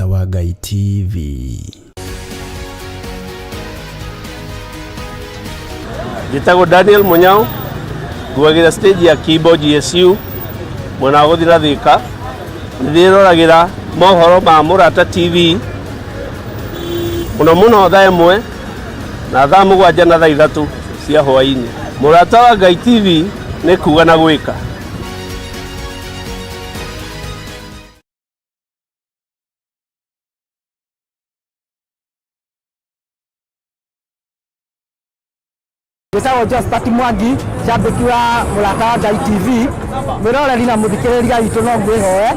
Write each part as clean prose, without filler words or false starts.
Mũrata wa Ngai TV. Njĩtagwo Daniel Munyao, nguagĩra stage ya Kimbo GSU mwena wa gũthira Thika. Nĩndĩroragĩra mohoro ma Mũrata TV mũno mũno thaa 1 na thaa 7 na thaa 3 cia hwaĩ-inĩ. Mũrata wa Ngai TV nĩ kuga na gwĩka. Njĩtagwo Josephat Mwangi, njambĩki wa Mũrata wa Ngai TV, mwĩroreri na mũthikĩrĩria witũ no ngwĩhoe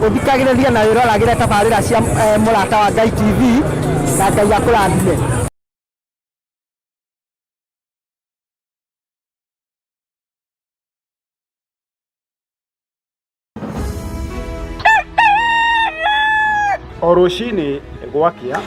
ũthikagĩrĩrie na wĩroragĩre tabarĩra cia Mũrata wa Ngai TV na Ngai akũrathime. O rũcinĩ gwakĩa.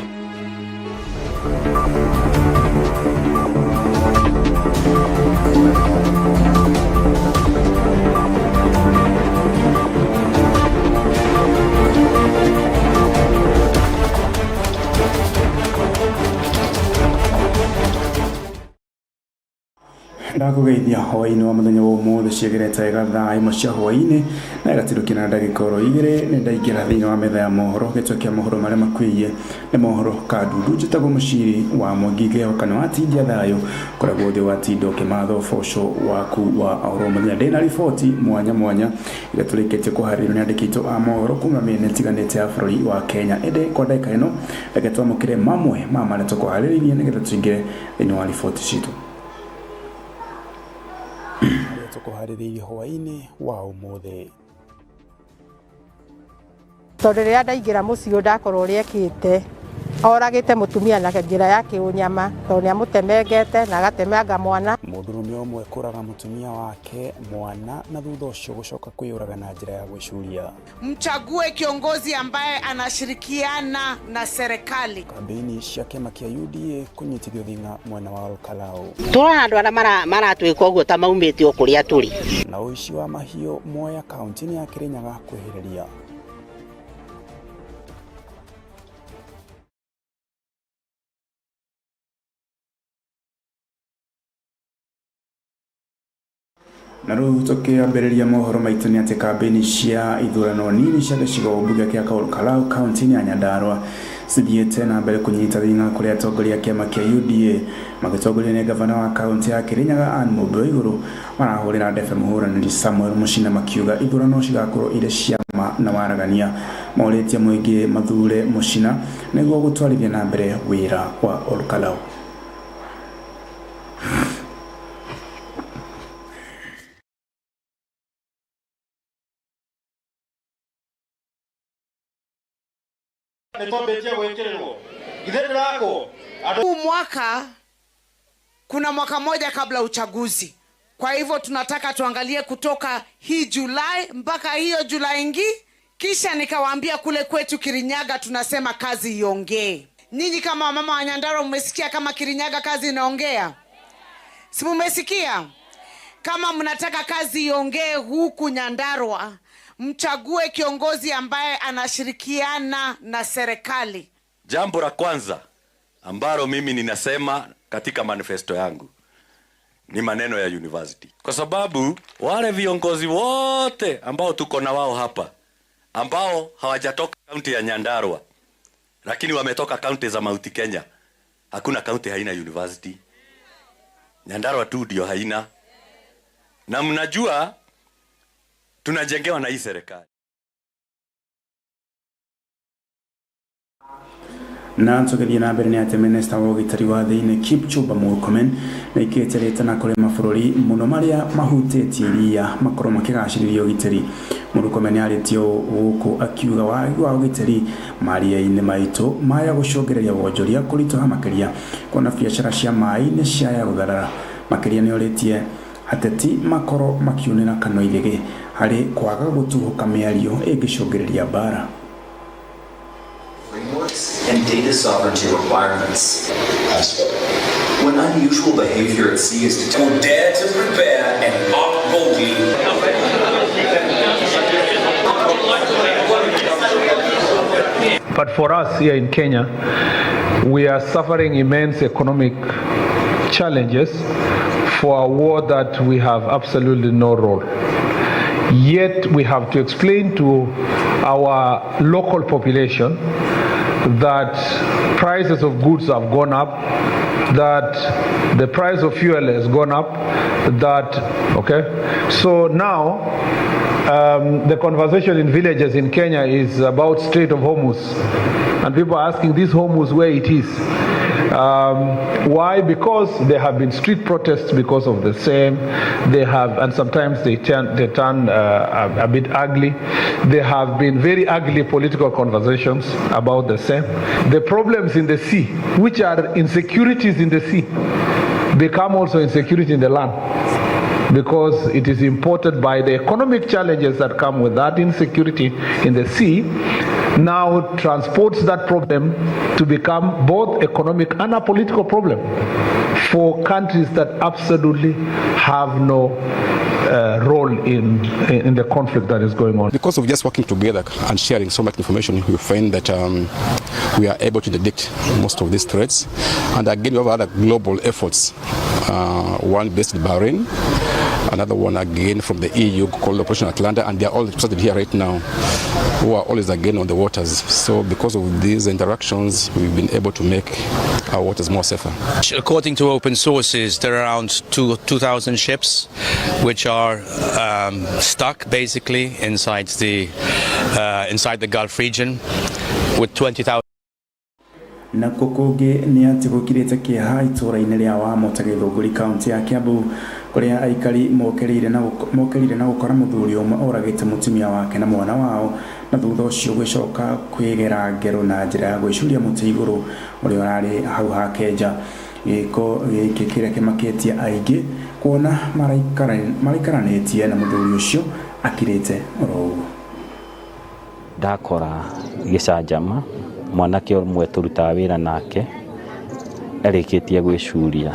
Ndakũgeithia hwaĩ-inĩ wa mũthenya wa ũmũthĩ ciĩgerete wega thaa 1 cia hwaĩ-inĩ na ĩgatirũkia na ndagĩka oro 2 nĩ ndaingĩra thĩinĩ wa metha ya mohoro gĩtwe kĩa mohoro marĩa makwĩiye nĩ mohoro kandundu. Njĩtagwo mũciri wa Mwangi ngehoka nĩ watindia thayũ kũrĩa guothe watinda ũkĩmatha ũboco waku wa oro mũthenya. Ndĩna riboti mwanya mwanya iria tũrĩkĩtie kũharĩrio nĩ andĩki aitũ a mohoro kuma mĩena ĩtiganĩte ya bũrũri wa Kenya. Ĩndĩ kwa ndagĩka ĩno reke twamũkĩre mamwe ma marĩa tũkũharĩrĩirie nĩgetha tũingĩre thĩinĩ wa riboti citũ. Marĩa tũkũharĩrĩirie hwaĩ-inĩ wa ũmũthĩ. Tondũ rĩrĩa ndaingĩra mũciĩ ũyũ ndakorwo ũrĩa ekĩte, oragĩte mũtumia na njĩra ya kĩũnyama, tondũ nĩ amũtemengete na agatemanga mwana. Mũndũrũme ũmwe kũraga mũtumia wake mwana na thutha ũcio gũcoka kwĩyũraga na njĩra ya gwĩcuria. Mchague kiongozi ambaye anashirikiana na serikali. Kambĩini cia kĩama kĩa UDA kũnyitithio thing'a mwena wa Olkalau. Tũrona andũ arĩa maratwĩka ũguo ta maumĩte o kũrĩa tũrĩ. Na ũici wa mahiũ Mwea kaunti-inĩ ya Kirinyaga kwĩhĩrĩria. Na rĩu tũkĩambĩrĩria mohoro maitũ nĩ atĩ kambĩini cia ithurano nini cia gĩcigo mbunge kĩa Olkalau kaunti-inĩ ya Nyandarua cithiĩte na mbere kũnyita thing'a kũrĩa atongoria a kĩama kĩa UDA magĩtongorio nĩ gavana wa kaunti ya Kirinyaga Anne Mũmbi wa Igũrũ marahũrĩra ndebe mũhũranĩri Samuel Mũcina makiuga ithurano cigakorwo irĩ cia ma na waragania. Morĩtie mũingĩ mathure Mũcina nĩguo gũtwarithia na mbere wĩra wa Olkalau. Huu mwaka kuna mwaka mmoja kabla uchaguzi. Kwa hivyo tunataka tuangalie kutoka hii Julai mpaka hiyo Julai ingi. Kisha nikawaambia kule kwetu Kirinyaga tunasema kazi iongee. Nyinyi kama wamama wa Nyandarua mmesikia kama Kirinyaga kazi inaongea? Si mmesikia? Kama mnataka kazi iongee huku Nyandarua, mchague kiongozi ambaye anashirikiana na serikali. Jambo la kwanza ambalo mimi ninasema katika manifesto yangu ni maneno ya university. Kwa sababu wale viongozi wote ambao tuko na wao hapa ambao hawajatoka kaunti ya Nyandarua lakini wametoka kaunti za Mount Kenya, hakuna kaunti haina university. Nyandarua tu ndio haina. Na mnajua tunajengewa na hii serikali. Na tũgĩthiĩ na mbere nĩ atĩ minista wa ũgitĩri wa thĩinĩ Kipchumba Murkomen nĩ aikĩte rĩtana kũrĩ mabũrũri mũno marĩa mahutĩtie iria makorwo makĩgacĩrithia ũgitĩri. Murkomen arĩtie gũkũ akiuga wagi wa ũgitĩri maria-inĩ maitũ maya gũcũngĩrĩria wonjoria kũritũha makĩria kuona biacara cia maĩ-inĩ ciaya gũtharara. Makĩria nĩ orĩtie ateti makorwo makiunĩra kanua ithĩgĩ harĩ kwaga gũtuhũka mĩario ĩngĩcũngĩrĩria mbara. Frameworks and data sovereignty requirements. When unusual behavior at sea is detected, who dare to prepare and act boldly. But for us here in Kenya, we are suffering immense economic challenges for a war that we have absolutely no role. Yet we have to explain to our local population that prices of goods have gone up, that the price of fuel has gone up, that, okay? So now, the conversation in villages in Kenya is about Strait of Hormuz. And people are asking this Hormuz where it is. Why? Because there have been street protests because of the same. They have, and sometimes they turn a bit ugly. There have been very ugly political conversations about the same. The problems in the sea, which are insecurities in the sea, become also insecurity in the land because it is imported by the economic challenges that come with that insecurity in the sea, now transports that problem to become both economic and a political problem for countries that absolutely have no role in the conflict that is going on. Because of just working together and sharing so much information, we find that we are able to detect most of these threats. And again, we have other global efforts, one based in Bahrain, another one again from the EU called Operation Atalanta, and they are all represented here right now, who are always again on the waters. So because of these interactions, we've been able to make our waters more safer. According to open sources, there are around 2,000 ships which are stuck basically inside the Gulf region with 20,000. Nakuo kũngĩ nĩ atĩ gũkirĩte kĩeha itũũra-inĩ rĩa Wamota, Gĩthũngũri, kaunti ya Kiambu, kũrĩa aikari mokĩrĩire na gũkora mũthuri ũmwe oragĩte mũtumia wake na mwana wao, na thutha ũcio gũcoka kwĩgera ngero na njĩra ya gwĩcuria mũtĩ igũrũ ũrĩa ũrarĩ hau hake nja. Gĩko gĩkĩ kĩrĩa kĩmakĩtie aingĩ kuona maraikaranĩtie na mũthuri ũcio akirĩte oro ũguo. Ndakora gĩcanjama, mwanake ũmwe tũrutaga wĩra nake arĩkĩtie gwĩcuria.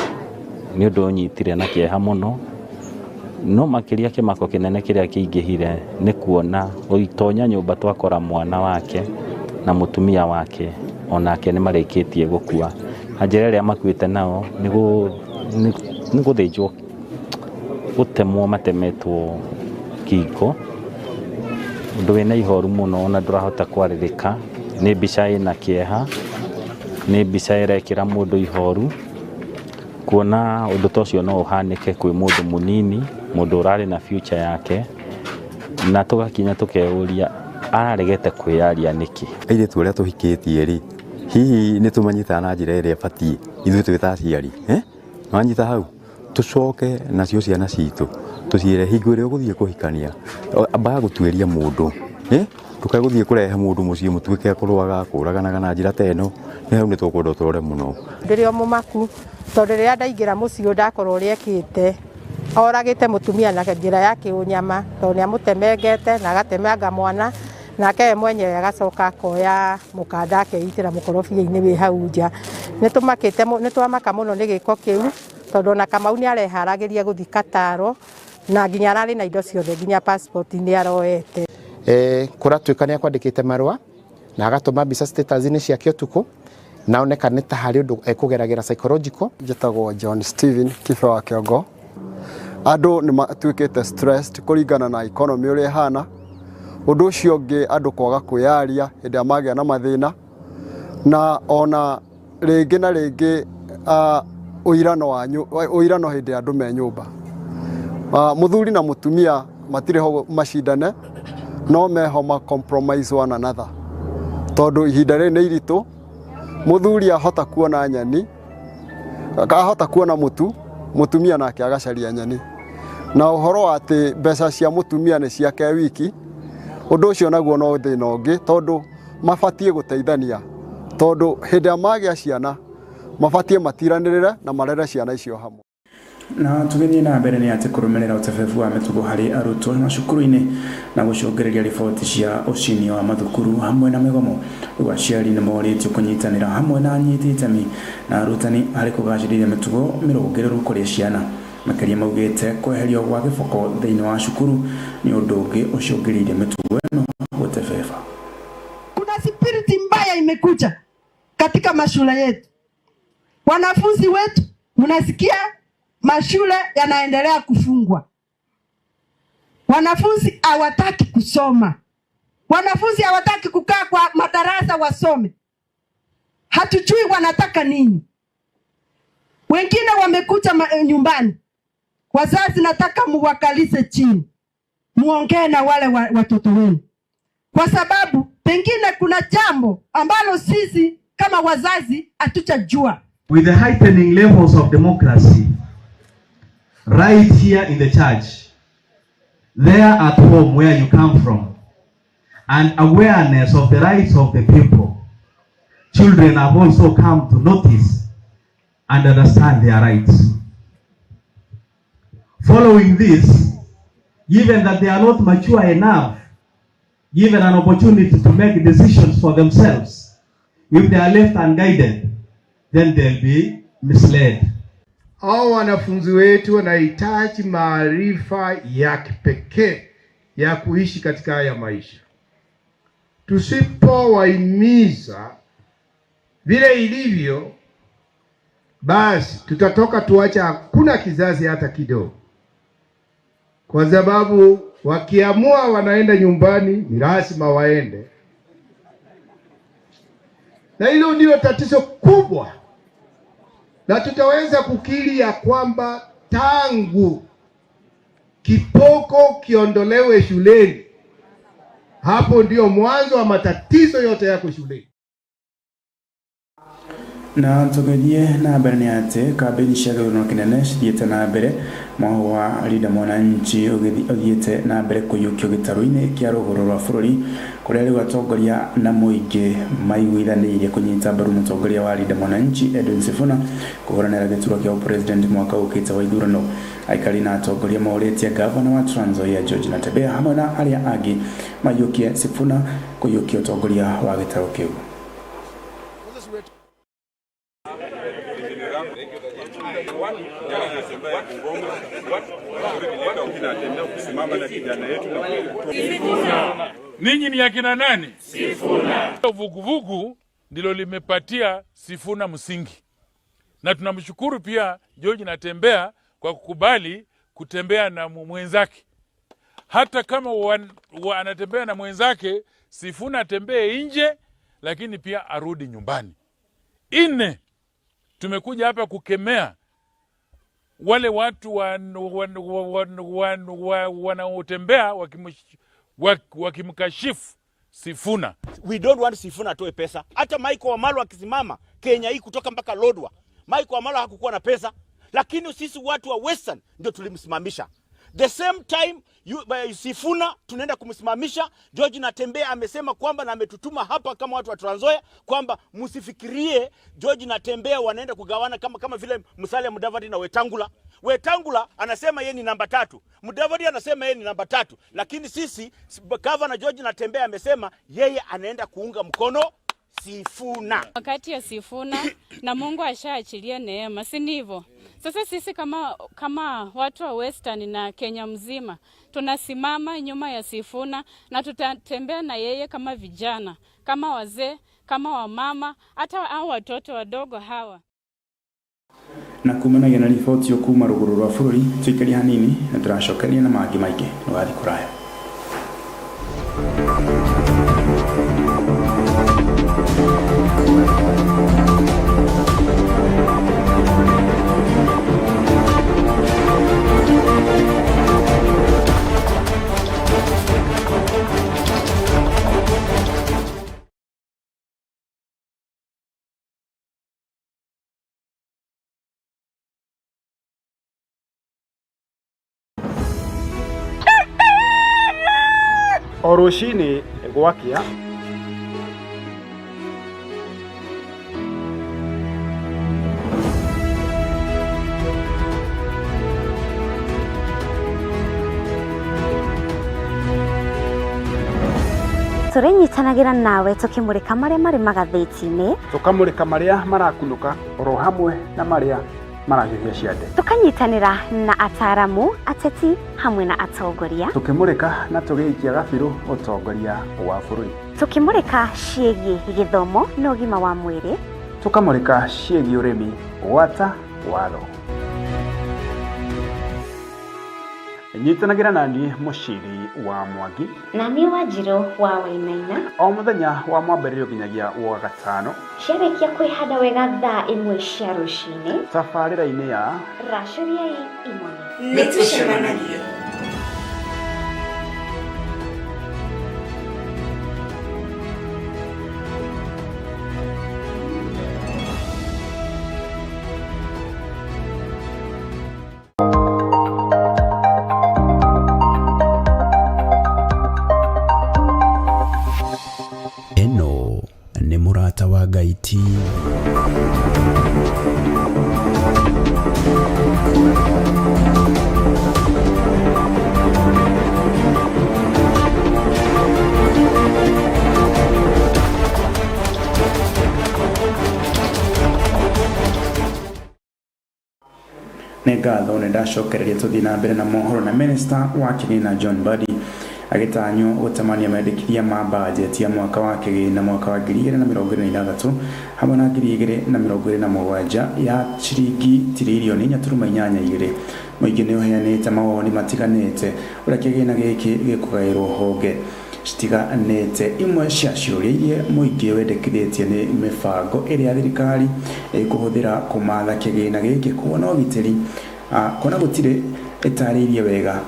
Nĩ ũndũ ũnyitire na kĩeha mũno, no makĩria kĩmako kĩnene kĩrĩa kĩingĩhire nĩ kuona gũtonya nyũmba twakora mwana wake na mũtumia wake onake nĩ marĩkĩtie gũkua, na njĩra ĩrĩa makuĩte nao nĩ gũthĩnjwo, gũtemwo matemetwo ngingo. Ũndũ wĩna ihoru mũno ona ndũrahota kwarĩrĩka. Nĩ mbica ĩna kĩeha, nĩ mbica ĩrekĩra mũndũ ihoru kuona ũndũ ta ũcio no ũhanĩke kwĩ mũndũ mũnini, mũndũ ũrarĩ na future yake, na tũgakinya tũkeyũria araregete kwĩyaria nĩkĩ. Airĩtu arĩa tũhikĩtie rĩ, hihi nĩ tũmanyitaga na njĩra ĩrĩa ĩbatiĩ ithuĩ twĩ ta aciari, eh? Wanyita hau tũcoke nacio ciana citũ tũciĩre hingo ĩrĩa ũgũthiĩ kũhikania, ambaga gũtuĩria mũndũ, eh? Ndũkae gũthiĩ kũrehe mũndũ mũciĩ mũtuĩke kũrũaga kũraganaga na njĩra ta ĩno. Nĩ hau nĩ tũkwenda ũtũrore mũno. Ndĩrĩ o mũmaku tondũ rĩrĩa ndaingĩra mũciĩ ndakora ũrĩa ekĩte, oragĩte mũtumia na njĩra ya kĩũnyama, tondũ nĩ amũtemengete na agatemanga mwana, nake we mwenyewe agacoka akoya mũkanda akeitĩra mũkorobia-inĩ wĩ hau nja. Nĩ tũmakĩte, nĩ twamaka mũno nĩ gĩko kĩu, tondũ ona Kamau nĩ areharagĩria gũthiĩ Kataro na nginya ararĩ na indo ciothe, nginya passport nĩ aroete. Kũratuĩka nĩ akwandĩkĩte marũa na agatũma mbica status-inĩ ciake ũtukũ, na oneka nĩ ta harĩ ũndũ ekũgeragĩra psychological. Njĩtagwo John Steven Kibe wa Kĩongo. Andũ nĩ matuĩkĩte stressed kũringana na economy ũrĩa ĩhana. Ũndũ ũcio ũngĩ, andũ kwaga kwĩyaria hĩndĩ ĩrĩa magĩa na mathĩna, na ona rĩngĩ na rĩngĩ ũirano wa ũirano hĩndĩ ĩrĩa andũ me nyũmba. Mũthuri na mũtumia matirĩ ho macindane, no meho ma compromise one another, tondũ ihinda rĩrĩ nĩ iritũ. Mũthuri ahota kuona nyeni, ahota kuona mũtu, mũtumia nake agacaria nyeni, na ũhoro wa atĩ mbeca cia mũtumia nĩ ciake wiki, ũndũ ũcio naguo no thĩna ũngĩ, tondũ mabatiĩ gũteithania, tondũ hĩndĩ ĩrĩa magĩa ciana mabatiĩ matiranĩrĩre na marere ciana icio hamwe. Na tũgĩthiĩ na mbere nĩ atĩ kũrũmĩrĩra ũtebebu wa mĩtugo harĩ arutwo macukuru-inĩ na gũcũngĩrĩria riboti cia ũcini wa mathukuru hamwe na mĩgomo, rĩu aciari nĩ morĩtio kũnyitanĩra hamwe na anyiti itemi na arutani harĩ kũgacĩrithia mĩtugo mĩrũngĩrĩru kũrĩ ciana. Makĩria maugĩte kweherio gwa gĩboko thĩinĩ wa cukuru nĩ ũndũ ũngĩ ũcũngĩrĩirie mĩtugo ĩno gũtebeba. Kuna spirit mbaya. mashule yetu. Wanafunzi wetu, mnasikia mashule yanaendelea kufungwa. Wanafunzi hawataki kusoma, wanafunzi hawataki kukaa kwa madarasa wasome. Hatujui wanataka nini. Wengine wamekuja nyumbani, wazazi, nataka muwakalize chini, muongee na wale watoto wenu, kwa sababu pengine kuna jambo ambalo sisi kama wazazi hatujajua. With the heightening levels of democracy right here in the church, there at home where you come from, and awareness of the rights of the people, children have also come to notice and understand their rights. Following this, given that they are not mature enough, given an opportunity to make decisions for themselves, if they are left unguided, then they'll be misled. Hao wanafunzi wetu wanahitaji maarifa ya kipekee ya kuishi katika haya maisha. Tusipowahimiza vile ilivyo, basi tutatoka tuacha hakuna kizazi hata kidogo, kwa sababu wakiamua wanaenda nyumbani, ni lazima waende, na hilo ndio tatizo kubwa, na tutaweza kukiri ya kwamba tangu kiboko kiondolewe shuleni, hapo ndio mwanzo wa matatizo yote yako shuleni. Na tũgĩthiĩ na mbere nĩ atĩ kambĩini cia gĩthurano kĩnene cithiĩte na mbere mwahũ wa Linda Mwananchi ũthiĩte na mbere kũiyũkio gĩtarũ-inĩ kĩa rũgũrũ rwa bũrũri kũrĩa rĩu atongoria na mũingĩ maiguithanĩirie kũnyita mbaru mũtongoria wa Linda Mwananchi Edwin Sifuna kũhũranĩra gĩturwa kĩa ũpresident mwaka ũkĩte wa ithurano. Aikari na atongoria morĩtie gavana wa Trans Nzoia George Natembeya hamwe na arĩa angĩ maiyũkie Sifuna kũiyũkia ũtongoria wa gĩtarũ kĩu. Ninyi ni akina nani? Sifuna. Vuguvugu ndilo limepatia Sifuna msingi, na tunamshukuru pia George Natembeya kwa kukubali kutembea na mwenzake. Hata kama anatembea na mwenzake, Sifuna atembee nje, lakini pia arudi nyumbani. 4, tumekuja hapa kukemea wale watu wanaotembea wakimkashifu Sifuna. We don't want Sifuna atoe pesa. Hata Michael Wamalwa akisimama Kenya hii kutoka mpaka Lodwar, Michael Wamalwa hakukuwa na pesa, lakini sisi watu wa Western ndio tulimsimamisha. The same time Sifuna tunaenda kumsimamisha. George Natembeya amesema kwamba na ametutuma hapa kama watu wa Trans Nzoia kwamba msifikirie George Natembeya wanaenda kugawana kama vile Musalia Mudavadi na Wetangula. Wetangula anasema yeye ni namba 3, Mudavadi anasema yeye ni namba 3, lakini sisi Governor George Natembeya amesema yeye anaenda kuunga mkono Sifuna. Wakati ya Sifuna na Mungu ashaachilia neema, si ndivyo? Sasa sisi kama watu wa Western na Kenya mzima tunasimama nyuma ya Sifuna na tutatembea na yeye kama vijana, kama wazee, kama wamama, hata hao watoto wadogo hawa. Na kumanagia na riboti yo kuma rũgũrũ rwa bũrũri tũikarie hanini na tũracokeria na mangĩ maingĩ ndũgathiĩ kũraya. O rũcinĩ gwakĩa. Tũrĩnyitanagĩra nawe tũkĩmũrĩka marĩa marĩ magathĩti-inĩ, tũkamũrĩka marĩa marakunũka oro hamwe na marĩa marahiũhia ciande, tũkanyitanĩra na ataramu, ateti hamwe na atongoria, tũkĩmũrĩka na tũgĩikia gabirũ ũtongoria wa bũrũri, tũkĩmũrĩka ciĩgiĩ gĩthomo na ũgima wa mwĩrĩ, Tũkamũrĩka ciĩgiĩ ũrĩmi gwata watho. Nyitanagĩra naniĩ Mũciri wa Mwangi na niĩ Wanjirũ wa Wainaina o mũthenya wa mwambĩrĩrio nginyagia wa gatano ciarĩkia kwĩhanda wega thaa 1 cia rũcinĩ tabarĩra-inĩ ya Racũriai Imone. Nĩtũcemanagie. Ĩno nĩ Mũrata wa Ngai TV. Nĩ ngatho nĩ ndacokereria tũthiĩ na mbere na mohoro na Minister wa kĩgĩna John Mbadi agĩtanywo gũtemania mendekithia ma bajeti ya mwaka wa kĩgĩna mwaka wa 2026 hamwe na 2027 ya ciringi tiririoni 4.82. Mũingĩ nĩ ũheanĩte mawoni matiganĩte ũrĩa kĩgĩna gĩkĩ gĩkũgaĩrwo honge citiganĩte. Imwe cia ciũria iria mũingĩ wendekithĩtie nĩ mĩbango ĩrĩa thirikari ĩkũhũthĩra kũmatha kĩgĩna gĩkĩ kuona ũgitĩri kuona gũtirĩ ĩtarĩirie wega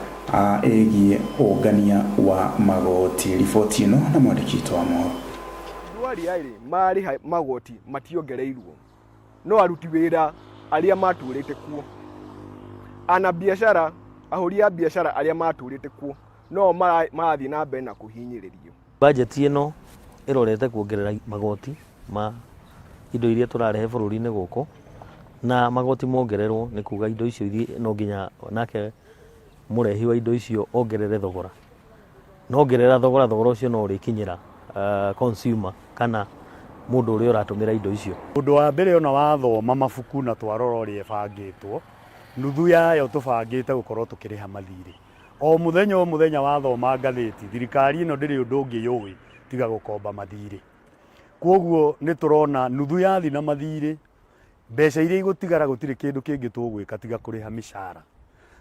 ĩgiĩ ũngania wa magoti. Riboti ĩno na mwandĩki witũ wa mohoro. Andũ arĩa rĩ marĩha magoti mationgereirwo, no aruti wĩra arĩa matũrĩte kuo, ana biacara, ahũri a biacara arĩa matũrĩte kuo no marathiĩ na mbere na kũhinyĩrĩrio. Bajeti ĩno ĩrorete kuongerera magoti ma indo iria tũrarehe bũrũri-inĩ gũkũ, na magoti mongererwo nĩ kuga indo icio no nginya nake mũrehi wa indo icio ongerere thogora. No ongerera thogora, thogora ũcio no ũrĩkinyĩra consumer kana mũndũ ũrĩa ũratũmĩra indo icio. Ũndũ wa mbere ona wathoma mabuku na twarora ũrĩa ĩbangĩtwo, nuthu yayo tũbangĩte gũkorwo tũkĩrĩha mathirĩ. O mũthenya wathoma ngathĩti, thirikari ĩno ndĩrĩ ũndũ ũngĩ yũĩ tiga gũkomba mathirĩ. Kwoguo nĩ tũrona nuthu yathi na mathirĩ, mbeca iria igũtigara gũtirĩ kĩndũ kĩngĩ tũgwĩka tiga kũrĩha mĩcara.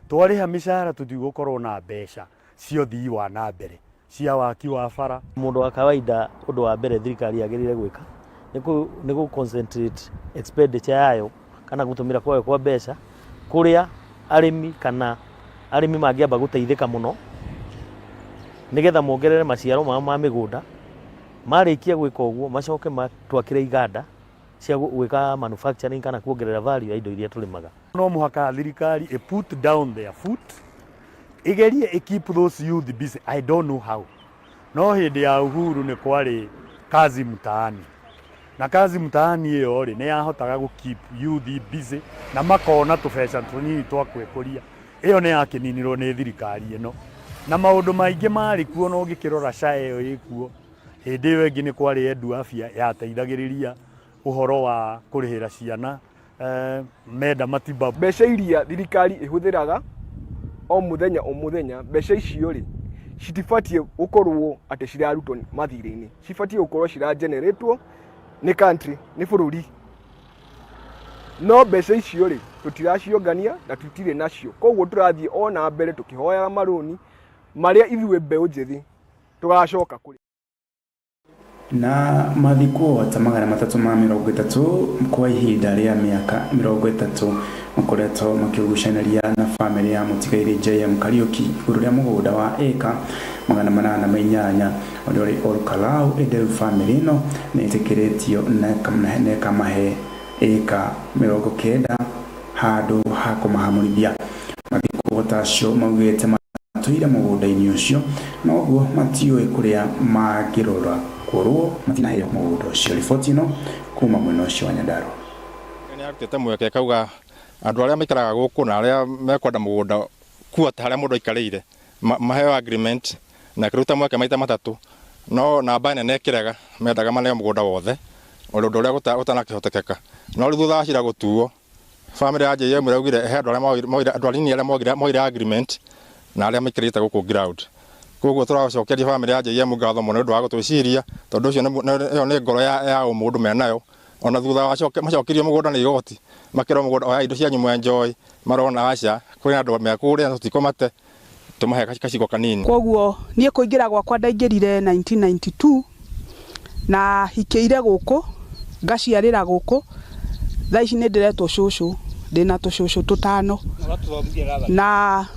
Twarĩha mĩcara tũtigũkorwo na mbeca cia ũthii wa na mbere, cia waki wa bara. Mũndũ wa kawaida ũndũ wa mbere thirikari yagĩrĩire gwĩka nĩ gũ concentrate expenditure yayo kana gũtũmĩra kwayo kwa mbeca kũrĩa arĩmi kana arĩmi mangĩamba gũteithĩka mũno nĩgetha mongerere maciaro mao ma mĩgũnda. Marĩkia gwĩka ũguo macoke matwakĩre iganda cia gwĩka manufacturing kana kuongerera value ya indo iria tũrĩmaga. No mũhaka thirikari ĩ put down their foot, ĩgerie ĩ keep those youth busy. I don't know how. No hĩndĩ ya Uhuru nĩ kwarĩ kazi mtaani, na kazi mtaani ĩyo rĩ nĩ yahotaga gũ keep youth busy na makona tũbeca tũnini twa gwĩkũria. Ĩyo nĩ yakĩninirwo nĩ thirikari ĩno, na maũndũ maingĩ marĩ kuo na ũngĩkĩrora SHA ĩyo ĩkuo. Hĩndĩ ĩyo ĩngĩ nĩ kwarĩ Edu Afya yateithagĩrĩria ũhoro wa kũrĩhĩra ciana menda matibabu. Mbeca iria thirikari ĩhũthĩraga o mũthenya o mũthenya, mbeca icio rĩ citibatiĩ gũkorwo atĩ cirarutwo mathirĩ-inĩ, cibatiĩ gũkorwo cirageneratwo nĩ country, nĩ bũrũri. No mbeca icio rĩ tũtiraciongania na tũtirĩ nacio, koguo tũrathiĩ o na mbere tũkĩhoyaga marũni marĩa ithuĩ mbeũ njĩthĩ tũgacoka kũrĩ. Na mathikwo ta 330 kwa ihinda rĩa mĩaka 30 makoretwo makĩgucanĩria na bamĩrĩ ya mũtigairĩ JM Kariuki igũrũ rĩa mũgũnda wa ĩka 808 ũrĩa ũrĩ Olkalau. Ĩndĩ rĩu bamĩrĩ ĩno nĩ ĩtĩkĩrĩtio na ĩkamahe ĩka 90 handũ ha kũmahamũrithia. Mathikwo ta acio maugĩte matũire mũgũnda-inĩ ũcio noguo matiũĩ kũrĩa mangĩrora korwo matinaheo mũgũnda ũcio. Riboti ĩno kuma mwena ũcio wa Nyandarua. Nĩ arutĩte mweke akauga andũ arĩa maikaraga gũkũ na arĩa mekwenda mũgũnda kuota harĩa mũndũ aikarĩire maheo agreement, na akĩruta mweke maita matatũ, no namba nene ĩkĩrega mendaga maneo mũgũnda wothe, ũndũ ũrĩa ũtanakĩhotekeka. No rĩu thutha wa cira gũtuo, bamĩrĩ ya JM ĩraugire he andũ arĩa andũ anini arĩa moire agreement na arĩa maikarĩte gũkũ ground. Koguo tũracokeria bamĩrĩ ya JM ngatho mũno nĩ ũndũ wa gũtwĩciria, tondũ ũcio ĩyo nĩ ngoro ya ũmũndũ menayo Ona thutha wa macokirio mũgũnda nĩ igoti, makĩrwo mũgũnda oya indo cianyu mwenjoy, marona aca kwĩna andũ me kũrĩa na tũtikũmate, tũmahe kacigo kanini. Koguo niĩ kũingĩra gwakwa ndaingĩrire 1992 na hikĩire gũkũ, ngaciarĩra gũkũ. Thaa ici nĩ ndĩretwo cũcũ, ndĩna tũcũcũ tũtano na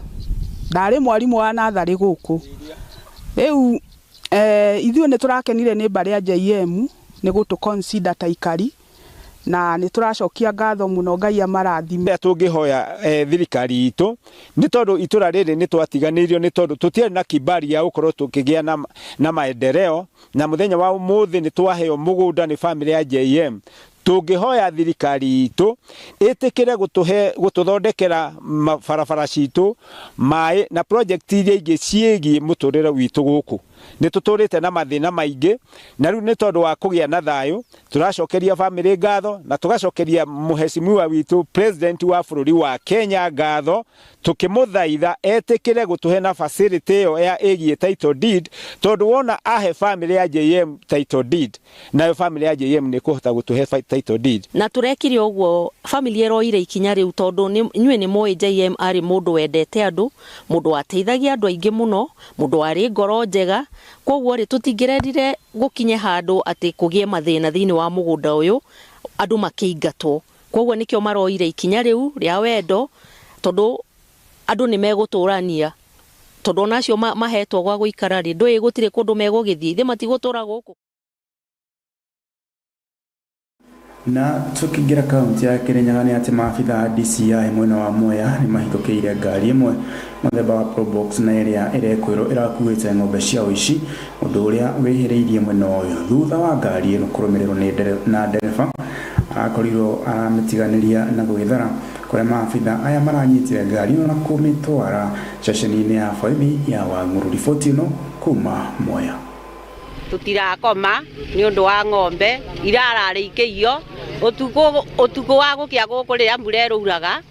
ndarĩ mwarimũ wa natharĩ gũkũ. Rĩu ithuĩ nĩ tũrakenire nĩ mbarĩ ya JM nĩ gũtũ consider ta ikari, na nĩ tũracokia ngatho mũno, Ngai amarathime. Tũngĩhoya thirikari itũ nĩ tondũ itũra rĩrĩ nĩ twatiganĩirio nĩ tondũ tũtiarĩ na kibali ya gũkorwo tũkĩgĩa na maendeleo, na mũthenya wa ũmũthĩ nĩ twaheo mũgũnda nĩ family ya JM. Tũngĩhoya thirikari itũ ĩtĩkĩre gũtũthondekera barabara citũ, maĩ na project iria ingĩ ciĩgiĩ mũtũrĩre witũ gũkũ. Nĩ tũtũrĩte na mathĩna maingĩ, na rĩu nĩ tondũ wa kũgĩa na thayũ tũracokeria family ngatho na tũgacokeria mũhecimiwa witũ president wa bũrũri wa Kenya ngatho, tũkĩmũthaitha etĩkĩre gũtũhe na facility ĩyo ya ĩgiĩ title deed, tondũ wona ahe family ya JM title deed, nayo family ya JM nĩ kũhota gũtũhe title deed. Na tũrekire ũguo family ĩroire ikinya rĩu tondũ inyuĩ nĩ mũĩ JM arĩ mũndũ wendete andũ, mũndũ wateithagia andũ aingĩ mũno, mũndũ warĩ ngoro njega. Koguo rĩ tũtingĩrendire gũkinye handũ atĩ kũgĩe mathĩna thĩinĩ wa mũgũnda ũyũ andũ makĩingatwo. Koguo nĩkĩo maroire ikinya rĩu rĩa wendo, tondũ andũ nĩ megũtũrania, tondũ onacio mahetwo gwa gũikara rĩ ndũĩ gũtirĩ kũndũ megũgĩthiĩ, ithe matigũtũra gũkũ. Na tukiingira kaunti ya Kirinyaga nĩ atĩ maabitha a DCI mwena wa Mwea nĩ mahithũkĩire ngari ĩmwe mũthemba wa Probox na ĩrĩa ĩrekwĩrwo ĩrakuĩte ng'ombe cia ũici, ũndũ ũrĩa wĩhĩrĩirie mwena ũyũ thutha wa ngari ĩno kũrũmĩrĩrwo na ndereba arakorirwo aramĩtiganĩria na gwĩthara, kũrĩa maabitha aya maranyitire ngari ĩno na kũmĩtwara ceceni-inĩ ya borithi ya Wang'ũrũ. Riboti ĩno kuma Mwea. Tutirakoma nĩ ũndũ wa ng'ombe irararĩ ikĩiywo ũtukũ wa gũkĩa gũkũ rĩrĩa mbura ĩrũraga,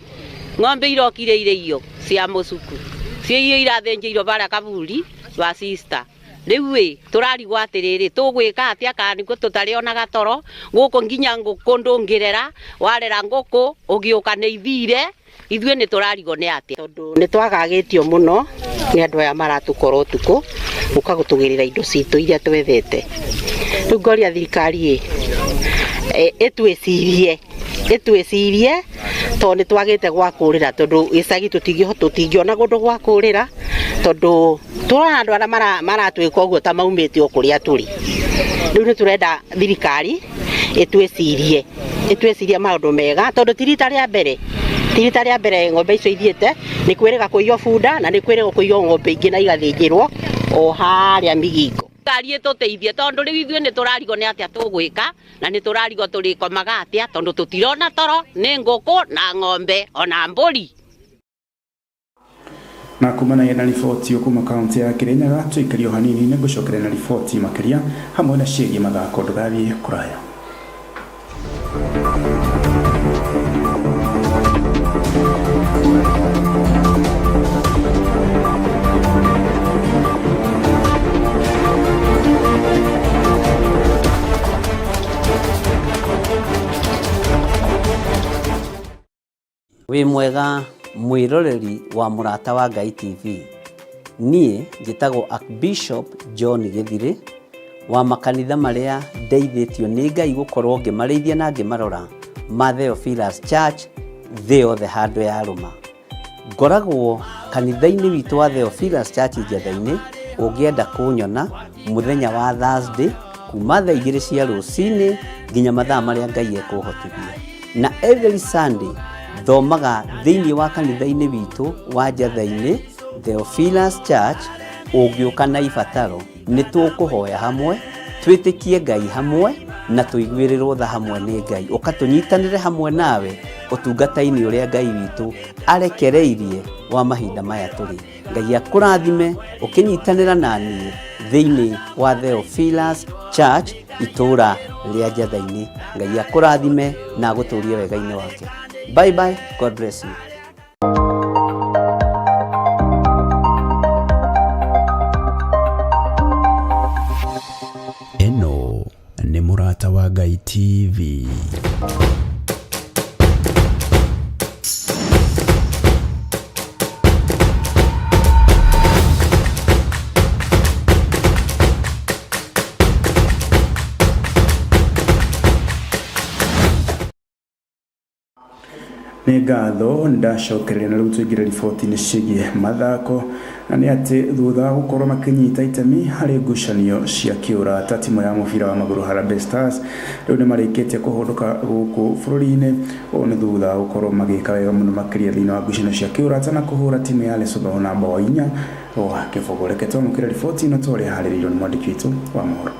ng'ombe irokire irĩiywo cia mũcuku ciĩiywo irathĩnjĩirwo barĩa kaburi wa sister. Rĩu ĩ tũrarigwo atĩrĩrĩ tũgwĩka atĩa kana nĩkuo tũtarĩonaga toro gũkũ nginya ngũkũ ndũngĩrera, warera ngũkũ ũgĩũka nĩ ithire, ithuĩ nĩ tũrarigwo nĩ atĩa tondũ nĩ twagagĩtio mũno nĩ andũ aya maratũkora ũtukũ gũka gũtũgĩrĩra indo citũ iria twethete. Rĩu ngoria thirikari ĩ ĩtwĩcirie tondũ nĩ twagĩte gwa kũrĩra, tondũ gĩcagi tũtingĩona kũndũ gwa kũrĩra, tondũ tũrona andũ arĩa maratwĩka ũguo ta maumĩte o kũrĩa tũrĩ. Rĩu nĩ tũrenda thirikari ĩtwĩcirie maũndũ mega, tondũ ti rita rĩa mbere, ti rita rĩa mbere ng'ombe icio ithiĩte, nĩ kwĩrĩga kũiywo bunda na nĩ kwĩrĩga kũiywo ng'ombe ingĩ na igathĩnjĩrwo o harĩa Migingo. Thirikari ĩtũteithie tondũ rĩu ithuĩ nĩ tũrarigwo nĩ atĩa tũgwĩka na nĩ tũrarigwo tũrĩkomaga atĩa tondũ tũtirona toro nĩ ngũkũ na ng'ombe ona mbũri. Na kumana na riboti kuma kaunti ya Kirinyaga tuikario hanini nĩ ngũcokeria na riboti makĩria hamwe na ciĩgiĩ mathako. Ndũgathiĩ kũraya. Wĩ mwega mwĩroreri wa Mũrata wa Ngai TV. Niĩ njĩtagwo Archbishop John Gĩthirĩ wa makanitha marĩa ndeithĩtio nĩ Ngai gũkorwo ngĩmarĩithia na ngĩmarora ma Theophilus Church thĩ yothe handũ ya rũma. Ngoragwo kanitha-inĩ witũ wa Theophilus Church Njetha-inĩ, ũngĩenda kũnyona mũthenya wa Thursday kuma thaa 2 cia rũcinĩ nginya mathaa marĩa Ngai ekũhotithia. Na every Sunday thomaga thĩinĩ wa kanitha-inĩ witũ wa Njetha-inĩ Theophilus Church. Ũngĩũka na ibataro nĩ tũkũhoya hamwe, twĩtĩkie Ngai hamwe na tũiguĩrĩrwo tha hamwe nĩ Ngai. Ũka tũnyitanĩre hamwe nawe ũtungata-inĩ ũrĩa Ngai witũ arekereirie wa mahinda maya tũrĩ. Ngai akũrathime ũkĩnyitanĩra na niĩ thĩinĩ wa Theophilus Church itũũra rĩa Njetha-inĩ. Ngai akũrathime na agũtũrie wega-inĩ wake. Bye bye, God bless you. Ĩno nĩ Mũrata wa wa Ngai TV. Nĩ ngatho ndacokereria na rĩu tũingĩre riboti-inĩ ciĩgiĩ mathako na nĩ atĩ thutha wa gũkorwo makĩnyita itemi harĩ ngucanio cia kĩũrata timu ya mũbira wa magũrũ Harambee Stars rĩu nĩ marĩkĩtie kũhũndũka gũkũ bũrũri-inĩ. Ũũ nĩ thutha wa gũkorwo magĩka wega mũno makĩria thĩinĩ wa ngucanio cia kĩũrata na kũhũra timu ya Lesotho na bao 4-0. Reke twamũkĩre riboti ĩno ta ũrĩa ĩharĩrĩirio nĩ mwandĩki witũ wa mohoro.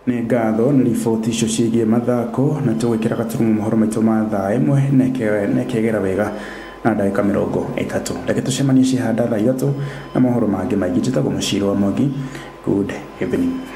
Nĩ ngatho nĩ riboti icio ciĩgiĩ mathako na tũgwĩkĩra gaturumo mohoro maitũ ma thaa 1 na ĩkegera wega na ndagĩka 30. Reke tũcemanie cihanda thaa 3 na mohoro mangĩ maingĩ. Njĩtagwo Mũciri wa Mwangi. Good evening.